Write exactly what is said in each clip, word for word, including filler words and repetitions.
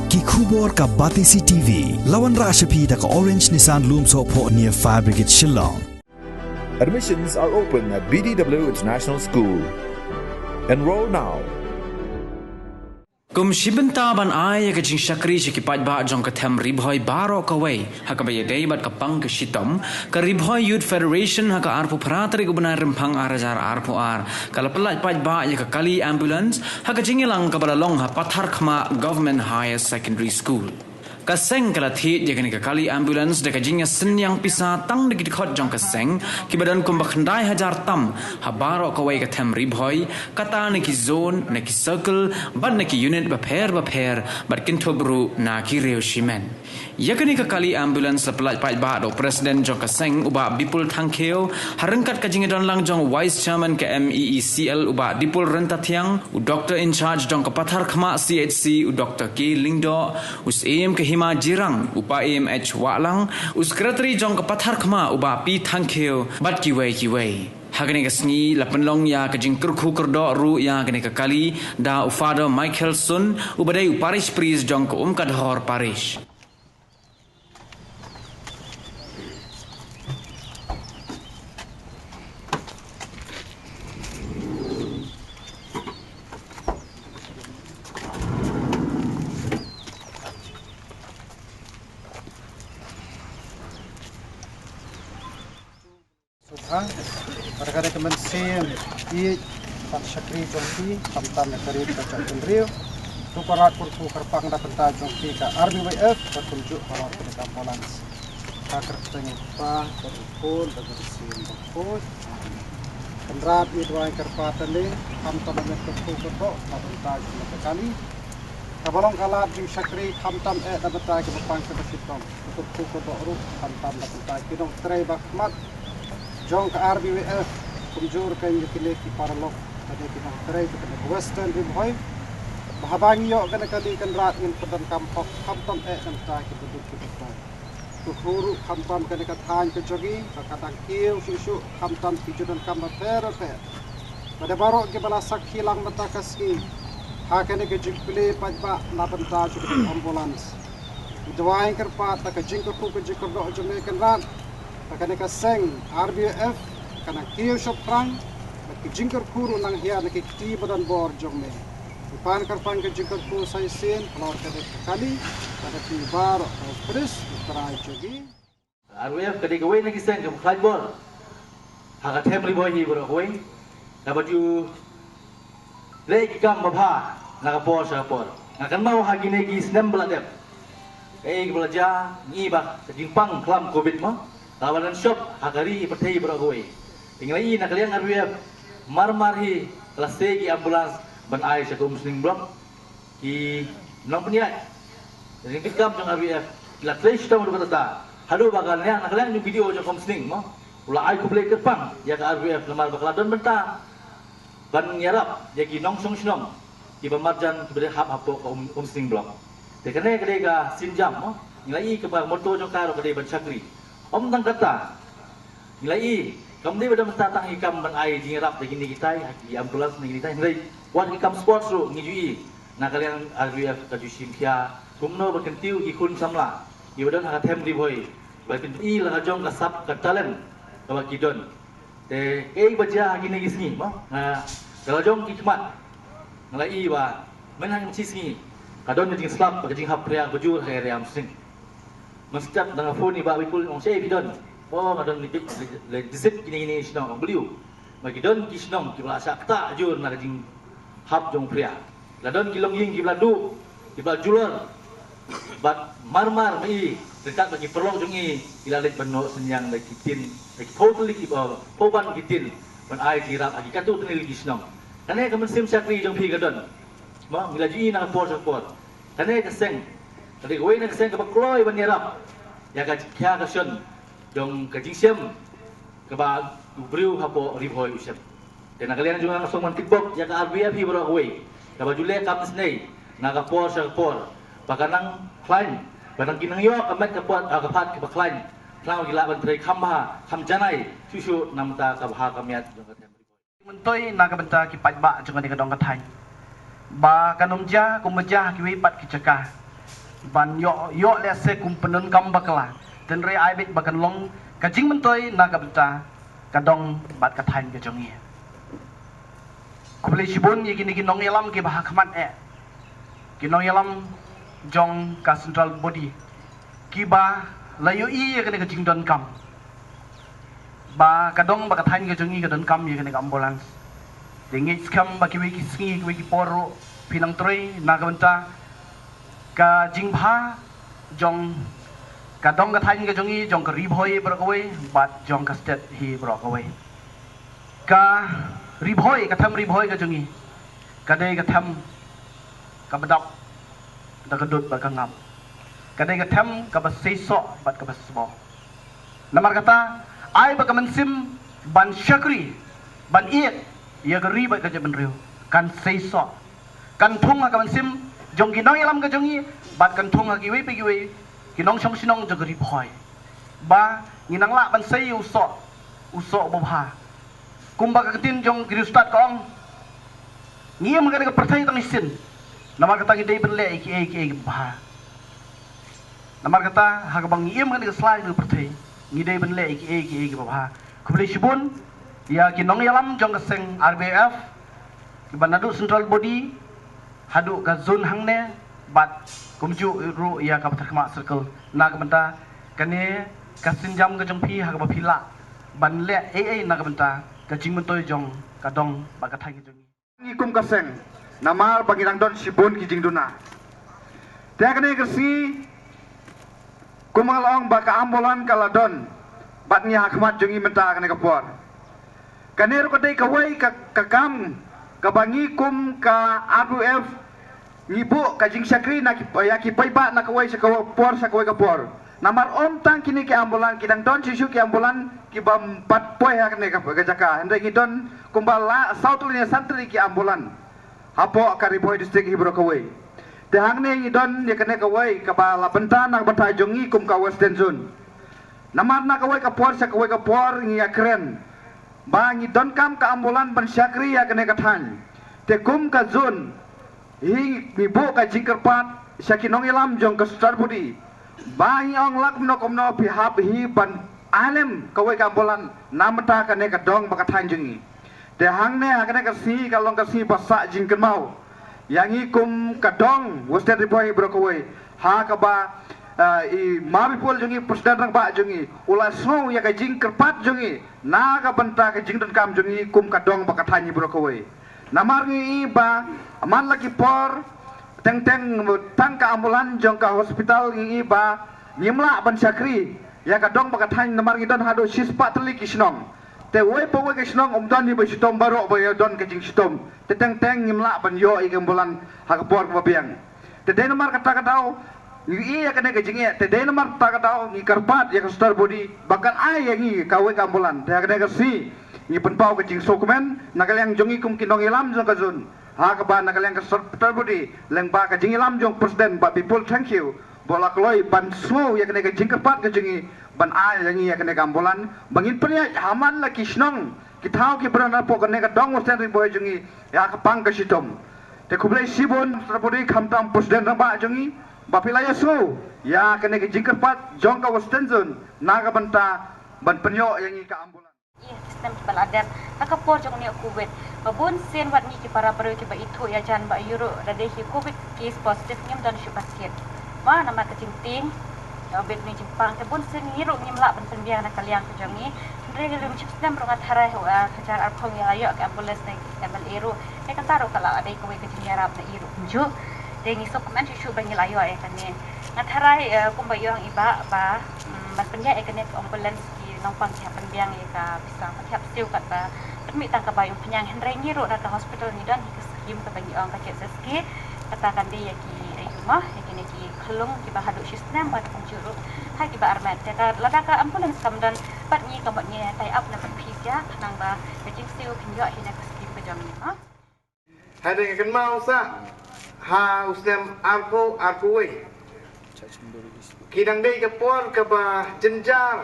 Ki khubor ka Batesi T V, la wanrah sha phi da ka Orange Nissan Lumsohphoh near Fire Brigade Shillong. Admissions are open at B D W International School. Enroll now. Kum shi bynta ban ai ïa ka jingshakri sha ki paidbah jong ka them Ri Bhoi baroh kawei, ha kaba ïadei bad ka pang ka shitom, ka Ri Bhoi Youth Federation ha ka arphew phra tarik u bnai Rymphang ar hajar arphew ar ka la pyllait paidbah ïa ka kali ambulance ha ka jingïalang kaba la long ha Patharkhmah Government Higher Secondary School. Ka seng ka la thied ïa kane ka kali ambulance da ka jingïasynñiang pisa tang da ki dkhot jong ka seng, kiba don kumba khyndai hajar tam ha baroh kawei ka them Ri Bhoi, kata na ki zone, na ki circle bad na ki unit bapher bapher, bad kynthup ruh na ki riew shimet. Ïa kane ka kali ambulance la pyllait paidbah da u President jong ka seng u Bah Bipul Thangkhiew, ha ryngkat ka jingïadonlang jong u Vice Chairman ka M E E C L u Bah Dipul Ryntathiang, u Doctor in charge jong ka Patharkhmah C H C u Doctor K Lyngdoh, u Syiem ka Hima Jirang u Bah Em H Wahlang, u Secretary jong ka Patharkhmah u Bah P Thangkhiew bad kiwei kiwei. Ha kane ka sngi la pynlong ïa ka jingkyrkhu kyrdoh ruh ïa kane ka kali da u Father Michael Sun, uba dei u Parish Priest jong ka Umkadhor Parish. Sngewbha, bad ka dei ka mynsiem ïeit bad shakri jong phi, khamtam ïa ka ri ka jaitbynriew. To kyrpad kyrkhu kyrpang na bynta jong phi ka R B Y F, bad kumjuh halor kane ka ambulance. Ka kyrteng u Kpa, bad u Khun, bad u Mynsiem Bakhuid. Amen. Kynrad ngi duwai kyrpad ïa lade, khamtam ïa ka kyrkhu kyrdoh na bynta jong ka kali. Kaba long ka lad jingshakri, khamtam eh na bynta kiba pang kiba shitom. Ka kyrkhu kyrdoh ruh khamtam na bynta ki nongtrei ba khmat jong ka R B Y F, kumjuh ruh ïa kine ki paralok, kane ki nongtrei jong kane ka Western Ri Bhoi. Ba haba ngi ïoh kane ka kali Kynrad ngin pyndonkam hok khamtam eh na bynta kiba duk kiba trei. Kyrkhu ruh khamtam kane ka thaiñ ka jong ngi, ba ka dang kiew shuh shuh, khamtam ki jingdonkam bapher bapher. Bad ïa baroh kiba la sakhi lang mynta ka sngi ha kane ka jingplie paidbah na bynta jong ka ambulance. Ngi duwai kyrpad da ka jingkyrkhu ka jingkyrdoh jong me Kynrad, ba kane ka seng R B Y F kan nang kiew shaphrang, bad ka jingkyrkhu ruh nang hiar na ki kti ba don bor jong me. Ngi pan kyrpang ka jingkyrkhu sa shisien halor kane ka kali, bad ïa phi baroh, ha u Khrist u Trai jong ngi. R B Y F ka dei kawei na ki seng kaba khlaiñ bor ha ka them Ri Bhoi hi baroh kawei, kaba ju leh ki kam babha na ka por sha ka por. Nga kynmaw ha kine ki snem ba la dep, kaei kaba la jia, ngi ba ka jingpang khlam covid mo, ka la wan shop ha ka ri pyrthei baroh kawei. Te ngi la ïohi na ka liang R B Y F mar mar hi ka la sei ki ambulance ban ai sha ka Umsning Block. Ki nongpynïaid jingkit kam jong R B Y F ki la trei shitom haduh katta, haduh ba ka liang, na ka liang jong video jong ka Umsning mo, u la ai khublei kyrpang ïa ka R B Y F namar ba ka la don bynta ban ïarap ïa ki nongshong shnong kiba marjan kiba dei hap hapoh ka Um, Umsning Block. Te kane ka dei ka sienjam mo, ngi la ïohi kaba motto jong ka ruh ka dei ban shakri. Ym tang katta, ngi la ïohi kam dei ba don bynta tang ïa ki kam ban ai jingïarap da kine kitai ha ki ambulance ne kine kitai, hynrei wat ki kam sports ruh ngi ju ïohi na ka liang R B Y F ka ju shim khia kumno ban kyntiew ki khun samla kiba don ha ka them Ri Bhoi, ba kin ïohi la ka jong ka sap ka talent kaba ki don. Te kaei ba jia ha kine ki sngi mo, nga, ka la jong ki khmat nga la ïohi ba mynhynnin shi sngi ka don ka jingslap bad ka jinghap phria kaba jur ha area Umsning. Mynstep da nga phone ïa i Bah Bipul, ong shaei phi don. Oh, nga don leit, leit visit kine kine ki shnong. Ong balei? Ba ki don ki shnong kiba la shah ktah jur na ka jinghap jong phria. La don ki longïing kiba la duh, kiba la julor. Bad mar mar ma i, ryngkat bad ki paralok jong i, i la leit ban noh synñiang da ki tin, da ki phew tylli ki, uh, phew ban ki tin ban ai jingïarap ha ki katto katne tylli ki shnong. Kane ka mynsiem shakri jong phi ka don. Mo, ngi la ju ïohi na ka por sha ka por. Kane ka seng ka dei kawei na ka seng kaba kloi ban ïarap ïa ka jingkhia ka shon jong ka jingshem kaba u briew hapoh Ri Bhoi u shem. Te na ka liang jong nga nga sngewbha ban tip bok ïa ka R B Y F hi baroh kawei kaba ju leh kam isynei na ka por sha ka por, ba kan nang khlaiñ, ba kan nang kin nang ïoh ka met ka phad, ka phad kaba khlaiñ, khnang ba kin lah ban trei kham bha, kham janai shuh shuh na ka bynta ka bha ka miat jong ka them Ri Bhoi. Myntoi na ka bynta ki paidbah jong kane ka dong ka thaiñ, ba kan ym jia kumba jia ha kiwei pat ki jaka. ban ïoh ïoh lehse kum pyndonkam bakla. Hynrei ai beit ba kan long ka jingmyntoi na ka bynta ka dong bad ka thaiñ ka jong ngi. Khublei shibun ïa kine ki nongïalam kiba ha khmat eh, ki nongïalam jong ka central body kiba la ïohi ïa kane ka jingdonkam ba ka dong bad ka thaiñ ka jong ngi ka donkam ïa kane ka ambulance. Te ngeit skhem ba kiwei ki sngi kiwei ki por ruh phi nang trei na ka bynta ka jingbha jong ka dong ka thaiñ ka jong ngi, jong ka Ri Bhoi baroh kawei bad jong ka state hi baroh kawei. Ka Ri Bhoi, ka them Ri Bhoi ka jong ngi ka dei ka them kaba dap da ka dud bad ka ngap. Ka dei ka them kaba seisoh bad kaba sboh. Namar kata, ai ba ka mynsiem ban shakri, ban ïeit ïa ka ri bad ka jaitbynriew kan seisoh, kan thung ha ka mynsiem jong ki nongïalam ka jong ngi bad kan thung ha kiwei pa kiwei ki nongshong shnong jong ka Ri Bhoi, ba ngi nang lah ban sei u soh, u soh babha. Kumba ka ktien jong ki riewstad ka ong, ngi im ha kane ka pyrthei tang shisien, namar kata ngi dei ban leh ïa kiei kiei kiba bha. Namar kata ha kaba ngi im ha kane ka sla jong ka pyrthei, ngi dei ban leh ïa kiei kiei kiba bha. Khublei shibun ïa ki nongïalam jong ka seng R B F, kiba naduh central body haduh ka zone hangne bad kumjuh ruh ïa ka Patharkhmah Circle na ka bynta kane ka sienjam ka jong phi ha kaba phi lah ban leh ei ei na ka bynta ka jingmyntoi jong ka dong bad ka thaiñ ka jong ngi. Ngi kum ka seng, namar ba ngi dang don shibun ki jingduna. Te kane ka sngi, kum nga la ong ba ka ambulan ka la don bad ngi ha khmat jong ngi mynta kane ka por. Kane ruh ka dei kawei ka, ka kam kaba ngi kum ka R B F ngi buh ka jingshakri na ki, ïa ki paidbah na kawei sha kawei por sha kawei ka por. Namar ym tang kine ki ambulan, ki dang don shisha ki ambulan kiba pat poi ha kane ka, ka jaka. Hynrei ngi don kumba la saw tylli ne san tylli ki ambulan hapoh ka Ri Bhoi District hi baroh kawei. Te hangne ngi don ïa kane kawei kaba la bynta na ka bynta jong ngi kum ka Western Zone. Namar na kawei ka por sha kawei ka por ngi ïakren ba ngi donkam ka ambulan ban shakri ïa kane ka thaiñ. Te kum ka zone hi ngi buh ka jingkyrpad sha ki nongïalam jong ka central body ba ngi ong la kumno kumno phi hap hi ban ai lem kawei ka ambulan na bynta kane ka dong bad ka thaiñ jong ngi. Te hangne ha kane ka sngi ka long ka sngi ba sah jingkynmaw ïa ngi kum ka dong Western Ri Bhoi baroh kawei, ha kaba, eh, i ma Bipul jong ngi, President Rangbah jong ngi, u la sngew ïa ka jingkyrpad jong ngi na ka bynta ka jingdonkam jong ngi kum ka dong bad ka thaiñ hi baroh kawei. Namar ngi i ba man la ki por teng teng tang ka ambulan jong ka hospital ngi i ba ngim lah ban shakri ïa ka dong bad ka thaiñ namar ngi don haduh shispah tylli ki shnong. Te wei pa wei ka shnong ym don hi ba shitom baroh ba ïa don ka jingshitom. Te teng teng ngim lah ban ïoh ïa ka ambulan ha ka por kaba biang. Te dei namar kata ka daw ngi ïa kane ka jingeh, te dei namar kata ka daw ngi kyrpad ïa ka central body ba kan ai ïa ngi kawei ka ambulan. Te ha kane ka sngi ngi pynpaw ka jingsngewkmen na ka liang jong ngi kum ki nongïalam jong ka zone, ha kaba na ka liang ka central body lyngba ka jingïalam jong President Bah Bipul Thangkhiew ba la kloi ban sngew ïa kane ka jingkyrpad ka jong ngi ban ai ïa ngi ïa kane ka ambulan ba ngin pynïaid ha man la ki shnong ki thaw ki bynriew napoh kane ka dong Western Ri Bhoi jong ngi ïa ka pang ka shitom. Te khublei shibun central body khamtam President Rangbah jong ngi ba phi la ïasngew ïa kane ka jingkyrpad jong ka Western Zone na ka bynta ban pynïoh ïa ngi ka ambulan. Ïa ki snem kiba la dep ha ka por jong une u Covid, ba bun sien wat ngi ki para briew kiba ithuh ïajan ba ïuh ruh da dei ki Covid case positive ngim don shuh ba thied. Ba namar ka jingtieng ïa u bit une jingpang te bun sien ngi ruh ngim lah ban pynbiang na ka liang ka jong ngi. Hynrei ha lum shiphew snem ruh nga tharai ha u ar hajar arphew ngi la ïoh ka ambulance na ka M L A ruh. Te kata ruh ka la dei kawei ka jingïarap na i ruh kumjuh. Te ngi sngewkmen shuh shuh ba ngi la ïoh ïa kane. Nga tharai, eh, kumba ïoh i Bah ba, mm, ban pynïaid ïa kane ka ambulance ki nongpang ki hap pynbiang ïa ka pisa, ki hap siew katba pynmih tang kaba ïoh pynïang, hynrei ngi ruh na ka hospital ngi don hi ka skim kaba ngi ong ka J S S K. Kata kan dei ïa ki, eh, ïa ki khlung kiba haduh shi snem bad kumjuh ruh ha kiba armet. Te ka lada ka ambulance kam don bad ngi ka mut ngi tie up na bad phi ïa khnang ba ka jingsiew phin ïoh hi na ka skim ka jong ngi mo. Hynrei nga kynmaw sa ha u snem arphew arphew wei, ki dang dei ka por kaba jynjar,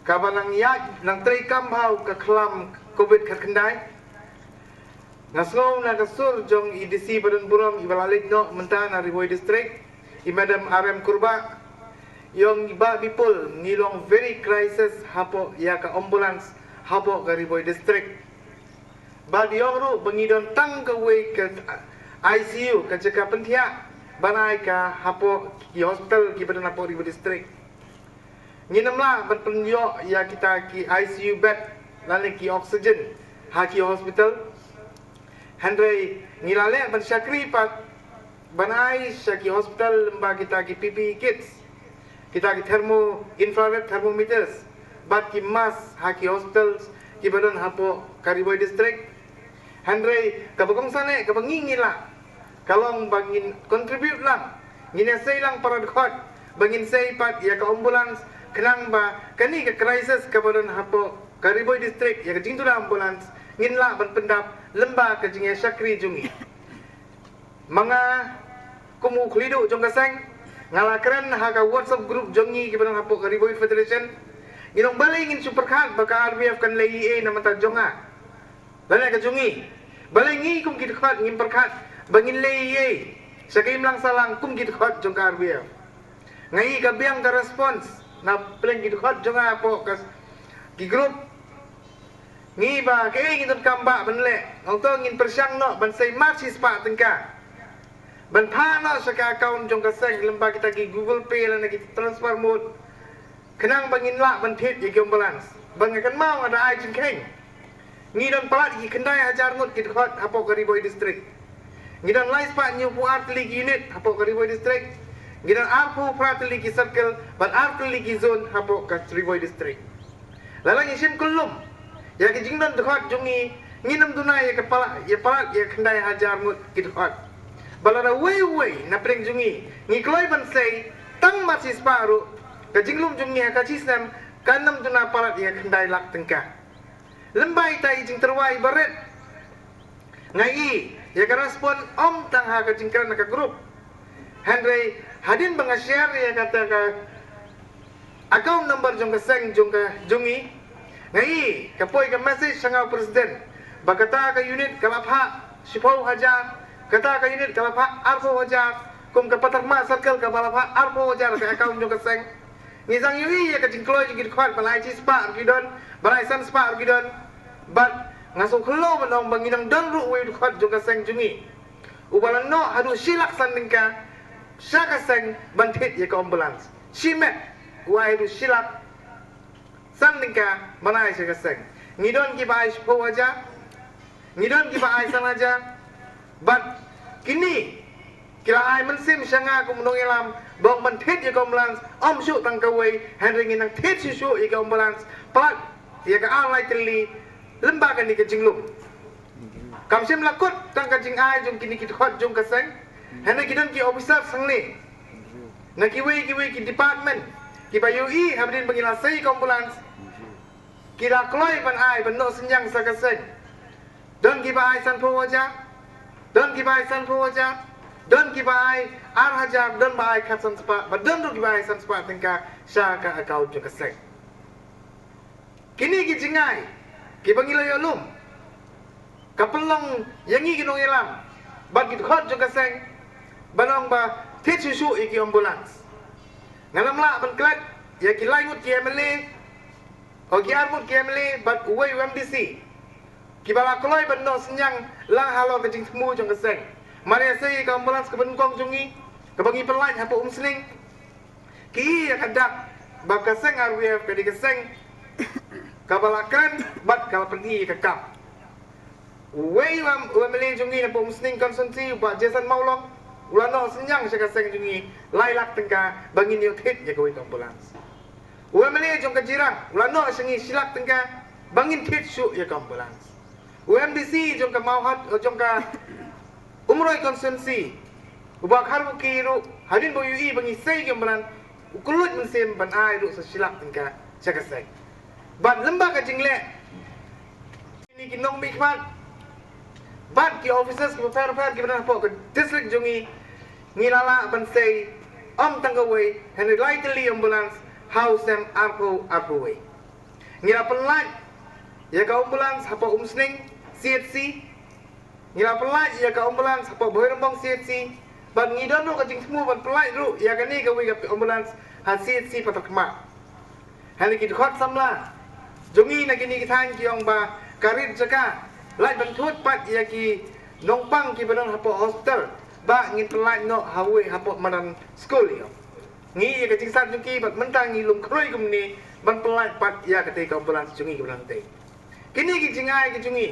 kaba nang ïaid nang treikam ha u ka khlam Covid khatkhyndai. Nga sngew na ka sur jong i D C ba don burom iba la leit noh mynta na Ri Bhoi District. I Madam R M Kurbah, ïong i Bah Bipul, ngi long very crisis hapoh ïa ka ambulance hapoh ka Ri Bhoi District. Bad ïong ruh ba ngi don tang kawei ka I C U, ka jaka pynthiah ban ai ka hapoh ki hospital kiba don hapoh Ri Bhoi District. Ngin ym lah ban pynïoh ïa kita ki I C U bed lane ki oxygen ha ki hospital. Hynrei ngi la leh ban shakri pat ban ai sha ki hospital lyngba kita ki P P E kits, kita ki thermo, infrared thermometers, bad ki mask ha ki hospitals kiba don hapoh ka Ri Bhoi District. Hynrei kaba kongsan eh, kaba ngi ngi lah, ka long ba ngin contribute lang, ngin ïasei lang para dkhot ba ngin sei pat ïa ka ambulance, khnang ba kane ka crisis kaba don hapoh ka Ri Bhoi District ïa ka jingduna ambulance ngin lah ban pyndap lyngba ka jingïashakri jong ngi. Ma nga kum u khlieh duh jong ka seng, nga la kren ha ka WhatsApp group jong ngi kiba don hapoh ka Ri Bhoi Federation. Ngi ong balei ngin shu pyrkhat ba ka R B F kan leh ei ei na bynta jong nga lane ka jong ngi. Balei ngi kum ki dkhot ngim pyrkhat ba ngin leh ei ei sha ka imlang sahlang kum ki dkhot jong ka R B F? Nga ïohi ka biang ka response na pdeng ki dkhot jong nga hapoh ka, ki group. Ngi ba kaei ngin donkam ban leh? Nga ong to ngin pyrshang noh ban sei mar shispah tyngka ban phah noh sha ka account jong ka seng lyngba kita ki Google Pay lane ki transfer mode, khnang ba ngin lah ban thied ïa ki ambulance. Ba nga kynmaw nga da ai jingkheiñ, ngi don palat ïa ki khyndai hajar ngut ki dkhot hapoh ka Ri Bhoi District. Ngi don lai spah hynñiew phew ar tylli ki unit hapoh ka Ri Bhoi District. Ngi don ar phew phra tylli ki circle bad ar tylli ki zone hapoh ka Ri Bhoi District. Lada ngi shim kyllum ïa ki jingdon dkhot jong ngi, ngin ym duna ïa ka palat, ïa palat ïa khyndai hajar ngut ki dkhot. Ba lada uwei uwei na pdeng jong ngi ngi kloi ban sei tang mar shispah ruh, ka jinglum jong ngi ha ka shisnem kan ym duna palat ïa khyndai lak tyngka. Lyngba ita i jingtyrwa iba rit, nga ïohi ïa ka respond ym tang ha ka jingkren ha ka group, hynrei hadien ba nga share ïa kata ka account number jong ka seng jong ka, jong ngi, nga ïohi ka poi ka message sha nga u president ba kata ka unit ka la phah shiphew hajar, kata ka unit ka la phah arphew hajar, kum ka Patharkhmah circle kaba la phah arphew hajar ka account jong ka seng. Ngi sdang ïohi ïa ka jingkloi jong ki dkhot, ba lai shispah ruh ki don, ba lai san spah ruh ki don. Bad nga sngewkhyllo ban ong ba ngi nang don ruh uwei u dkhot jong ka seng jong ngi uba la noh haduh shi lak san tyngka sha ka seng ban thied ïa ka ambulance. Shimet u ai haduh shi lak san tyngka ban ai sha ka seng. Ngi don kiba ai shiphew hajar, ngi don kiba ai san hajar. Bad kine ki la ai mynsiem sha nga kum u nongïalam ba ong ban thied ïa ka ambulance ym shuh tang kawei, hynrei ngin nang thied shuh shuh ïa ka ambulance palat ïa ka ar lai tylli lyngba kane ka jinglum. Kam shym la kut tang ka jingai jong kine ki dkhot jong ka seng, hynrei ki don ki officer hangne na kiwei kiwei ki department kiba ïohi hapdeng ba ngi la sei ïa ka ambulance, ki la kloi ban ai ban noh synñiang sha ka seng. Don kiba ai sanphew hajar, don kiba ai sanphew hajar, don kiba ai ar hajar, don ba ai khatsan spah, bad don ruh kiba ai san spah tyngka sha ka account jong ka seng. Kine ki jingai kiba ngi la ïoh lum, ka pynlong ïa ngi ki nongïalam bad ki dkhot jong ka seng ban ong ba thied shuh shuh ïa ki ambulance. Ngam lah ban klet ïa ki lai ngut ki M L A, o ki ar ngut ki M L A bad uwei u M D C kiba la kloi ban noh synñiang lang halor ka jingthmu jong ka seng. Mar ïa sei ïa ka ambulance kaba nyngkong jong ngi kaba ngi pynlait hapoh Umsning, ki ïa ka dak ba ka seng R B F ka dei ka seng kaba la kren bad ka la pyni ïa ka kam. Uwei u M-, u M L A jong ngi na Umsning constituency, u Bah Jason Mawlong, u la noh synñiang sha ka seng jong ngi lai lak tyngka ba ngin ïoh thied ïa kawei ka ambulance. U M L A jong ka Jirang u la noh sha ngi shi lak tyngka ba ngin thied shuh ïa ka ambulance. U M D C jong ka Mawhad, jong ka Umroi constituency, u Bah Kharbuki ruh, hadien ba u ïohi ba ngi sei ka ambulance, u kylluid mynsiem ban ai ruh sa shi lak tyngka sha ka seng. Bad lyngba ka jingleh kine ki nongmihkhmat bad ki officers kiba pher pher kiba don hapoh ka district jong ngi, ngi la lah ban sei ym tang kawei, hynrei lai tylli ambulance ha u snem arphew arphew wei. Ngi la pynlait ïa ka ambulance hapoh Umsning C H C, ngi la pynlait ïa ka ambulance hapoh Bhoirymbong C H C, Bad ngi don ruh ka jingthmu ban pynlait ruh ïa kane kawei ka ambulance ha C H C Patharkhmah. Hangne ki dkhot samla jong ngi na kine ki thaiñ ki ong ba ka rit jaka lait ban thut pat ïa ki nongpang kiba don hapoh hospital ba ngin pynlait noh ha wei hapoh madan skul ïa. Ngi ïa ka jingsat jong ki bad mynta ngi lum khroi kumne ban pynlait pat ïa katei ka ambulance jong ngi kiba don tei. Kine ki jingai ki jong ngi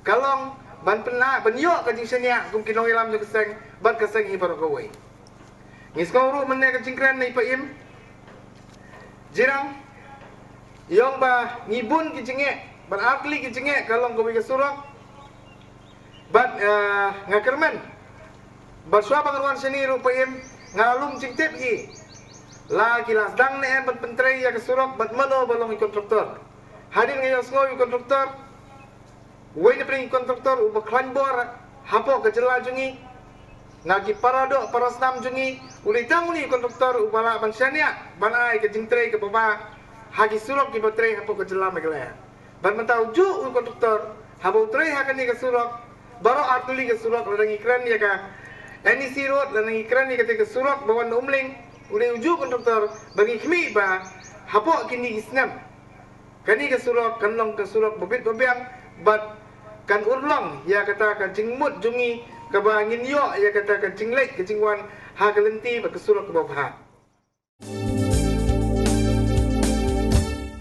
ka long ban pynlait ban ïoh ka jingshaniah kum ki nongïalam jong ka seng bad ka seng hi baroh kawei. Ngi sngew ruh mynne ka jingkren na i Paiem Jirang ïong ba ngi bun ki jingeh bad artylli ki jingeh ka long kawei ka surok. Bad eh, nga kyrmen bad shuwa ba ngan wan shane ruh Paiem nga lum jingtip hi la ki la sdang ne em ban pyntrei ïa ka surok bad mano ba long i kontraktor. Hadien nga ïohsngew i kontraktor, wei na pdeng i kontraktor uba khlaiñ bor hapoh ka jylla jong ngi. Na ki para doh para snam jong ngi u dei tang une i kontraktor uba lah ban shaniah ban ai ka jingtrei kaba bha ha ki surok kiba trei hapoh ka jylla Meghalaya. Bad mynta u juh u kontraktor haba u trei ha kane ka surok, baroh artylli ka surok, lada ngi kren ïa ka N E C Road, lada ngi kren ïa katei ka surok ba wan na Umling, u dei u juh u kontraktor ba ngi khmih ba hapoh kine ki snem kane ka surok kan long ka surok ba bit ba biang bad kan urlong ïa kata ka jingmut jong ngi kaba ngin ïoh ïa kata ka jingleit ka jingwan ha ka lynti bad ka surok kaba bha.